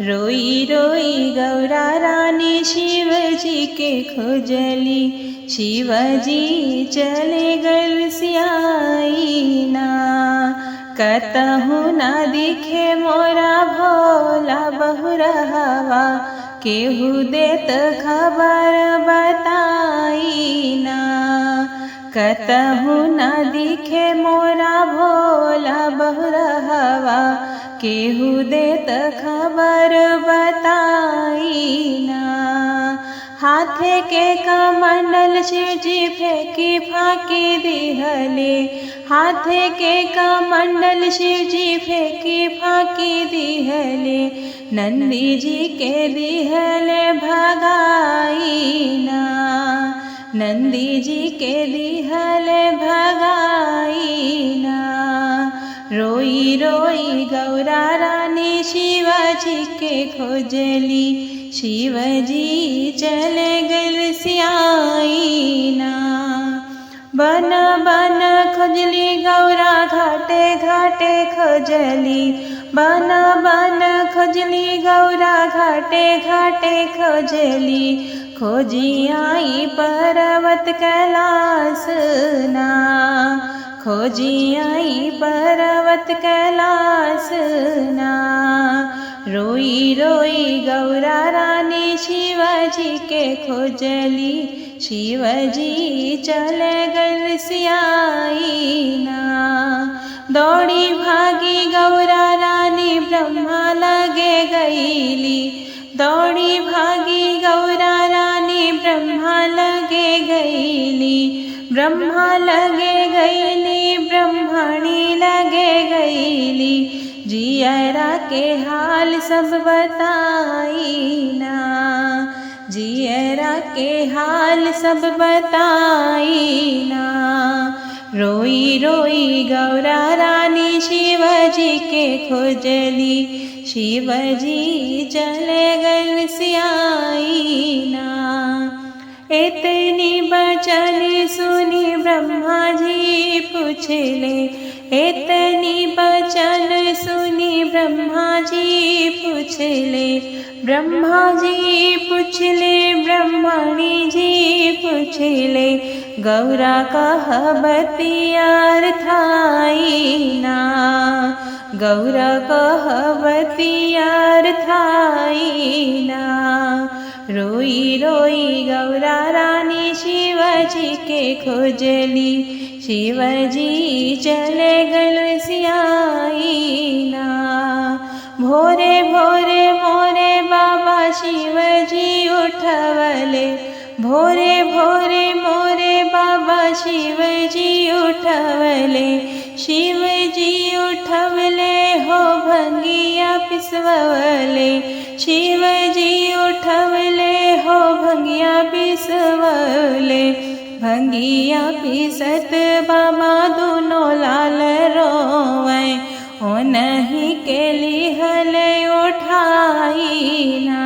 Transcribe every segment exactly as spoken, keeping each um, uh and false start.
रोई रोई गौरा रानी शिव जी के खोजली, शिव जी चले गइल सियाइना। कतहु ना दिखे मोरा भोला बहुरहवा, केहू देत खबर बताइना। कतहु ना दिखे मोरा भोला बहुरहवा, केहू देत खबर बताइना। हाथे के कमंडल शिव जी फेंकी फांकी दिहले, हाथे के कमंडल शिव जी फेंकी फांकी दिहले, नंदी जी के दिहले भगाइना, नंदी जी के दिहले भगाइना। रोई रोई गौरा रानी शिवा जी के खोजली, शिव जी चले गइल सियाइना। बन बन खोजली गौरा घाटे घाटे खोजली, बन बन खोजली गौरा घाटे घाटे खोजली। खोजी आई पर्वत कैलाश ना, खोजी आई पर्वत कैलाश ना। रोई रोई गौरा रानी शिवा जी के खोजली, शिव जी चले गइल सियाइना। दौड़ी भागी गौरा रानी ब्रह्मा लगे गइली, दौड़ी भागी गौरा रानी ब्रह्मा लगे गइली, ब्रह्मा लगे गइली, ब्रह्मणी लगे गइली। जियरा के हाल सब बताइना, जियरा के हाल सब बताइना। रोई रोई गौरा रानी शिव जी के खोजली, शिव जी चले गइल सियाइना। एतनी बचन सुनी ब्रह्मा जी पूछले, एतनी बचन सुनी ब्रह्मा जी पूछले, ब्रह्मा जी पूछले, ब्रह्मणी जी पूछले, गौरा कह बतिया अरथाइना, गौरा कह बतिया अरथाइना। रोई रोई गौरा रानी शिव जी के खोजली, शिव जी चले गइल सियाइना। भोरे भोरे मोरे बाबा शिव जी उठवले, भोरे भोरे मोरे बाबा शिव जी उठवले, शिव जी उठवले हो भंगिया पिसवले, शिव जी उठवले हो भंगिया पिसवले। भंगिया पिसत बाबा दुनो लाल रोवे, ओनही के लिहले उठाइना।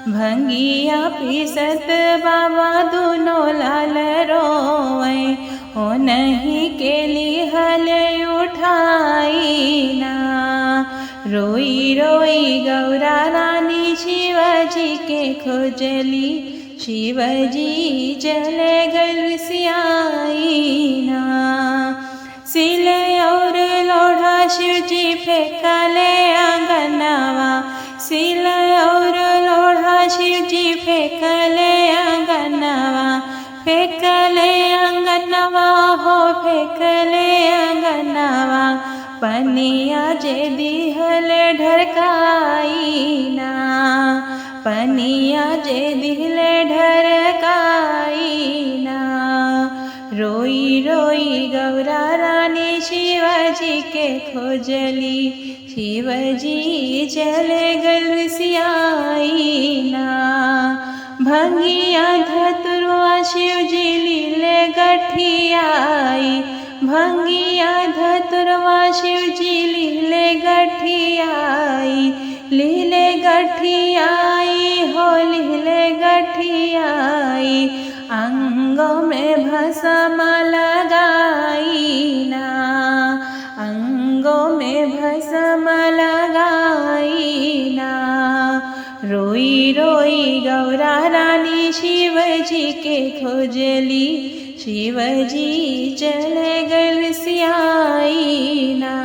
भंगिया पिसत बाबा दुनो लाल रोवे, ओनही के लिहले उठाइना। रोई रोई गौरा रानी शिव जी के खोजली, शिव जी चले गइल सियाइना। सिल और लोढ़ा शिव जी फेंकले आंगनवा, सिल और लोढ़ा शिव जी फेंकले आंगनवा, फेंकले आंगनवा हो फेंकले आंगनवा। पनिया जे दिहले ढरकाइना, पनिया जे दिहले ढरकाइना। रोई रोई गौरा रानी शिव जी के खोजली, शिव जी चले गइल सियाइना। भंगिया धतुरवा शिव जी लिहले गठियाई, भंगिया धतुरवा शिव जी लिहले गठियाई, लिहले गठियाई हो लिहले गठियाई। अंगों में भस्म लगाइना, अंगों में भस्म लगाइना। रोई रोई गौरा रानी शिव जी के खोजली, शिव जी चले गइल सियाई ना।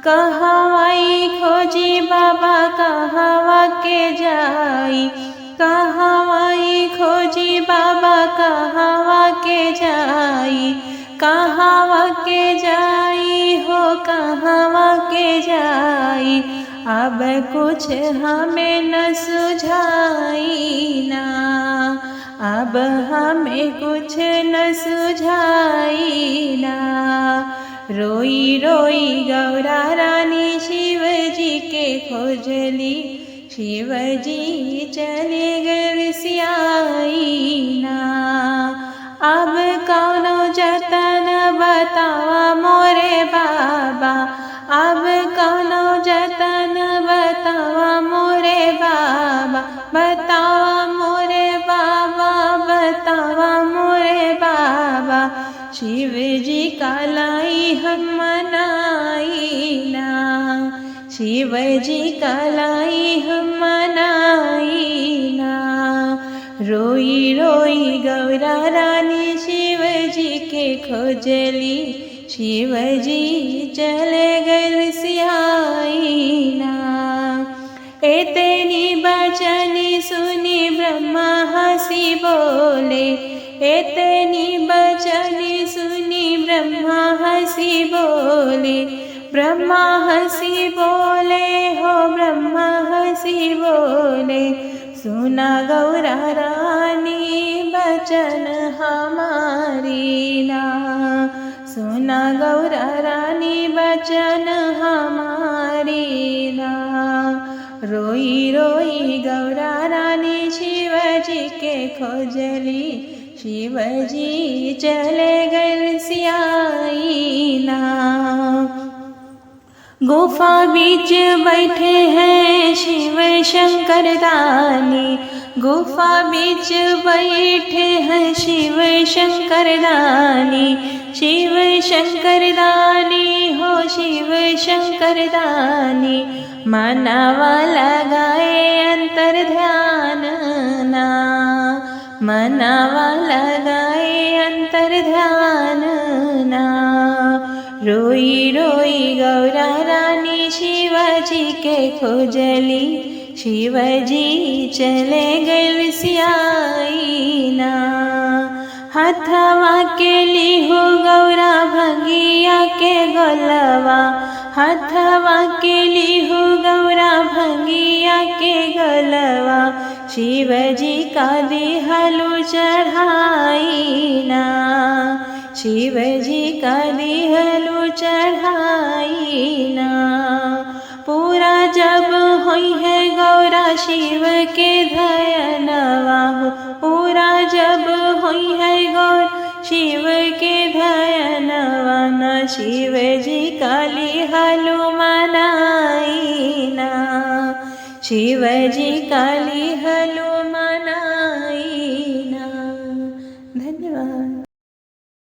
कहवाई खोजी बाबा कहवा के जाई, कहवाई खोजी बाबा कहवा के जाई, कहवा के जाई हो कहवा के जाई। अब कुछ हमें न सुझाई ना, अब हमें कुछ न सुझाई ना। रोई रोई गौरा रानी शिव जी के खोजली, शिव जी चले गइल सियाई ना। अब कौनो जतन बतावा मोरे बाबा, अब कौनो जतन बतावा मोरे बाबा, बतावा मोरे बाबा, बतावा मोरे बाबा। शिव जी का लाई हम मनाई ना, शिव जी का लाई हम मनाई ना। रोई रोई गौरा रानी शिव जी के खोजली, शिव जी चले गइल सियाई ना। एतनी बचन सुनी ब्रह्मा हँसी बोले, एतनी बचन सुनी ब्रह्मा हँसी बोले, ब्रह्मा हँसी बोले हो ब्रह्मा हँसी बोले। सुना गौरा रानी बचन हमारी ना, सुना गौरा रानी बचन हमारी ना। रोई रोई गौरा रानी शिव जी के खोजली, शिव जी चले गइल सियाई ना। गुफा बीच बैठे हैं शिव शंकर दानी, गुफा बीच बैठे हैं शिव शंकर दानी, शिव शंकर दानी हो शिव शंकर दानी। मनवा लगाए अंतर ध्यान ना, मनवा लगाए अंतर ध्यान ना। रोई रोई गौरा रानी शिव जी के खोजली, शिव जी चले गइल सियाई ना। हथवा के लिहु गौरा भंगिया के गोलवा, हथवा के लिहु गौरा भंगिया के गोलवा। शिव जी का दिहलु चढ़ाई ना, शिव जी का दिहलु चढ़ाई ना। पूरा जब होई है गौरा शिव के धयनवा हो, पूरा जब होई है गौरा शिव के धयनवा ना। शिव जी का लिहलु मनाई ना, शिव जी का लिहलु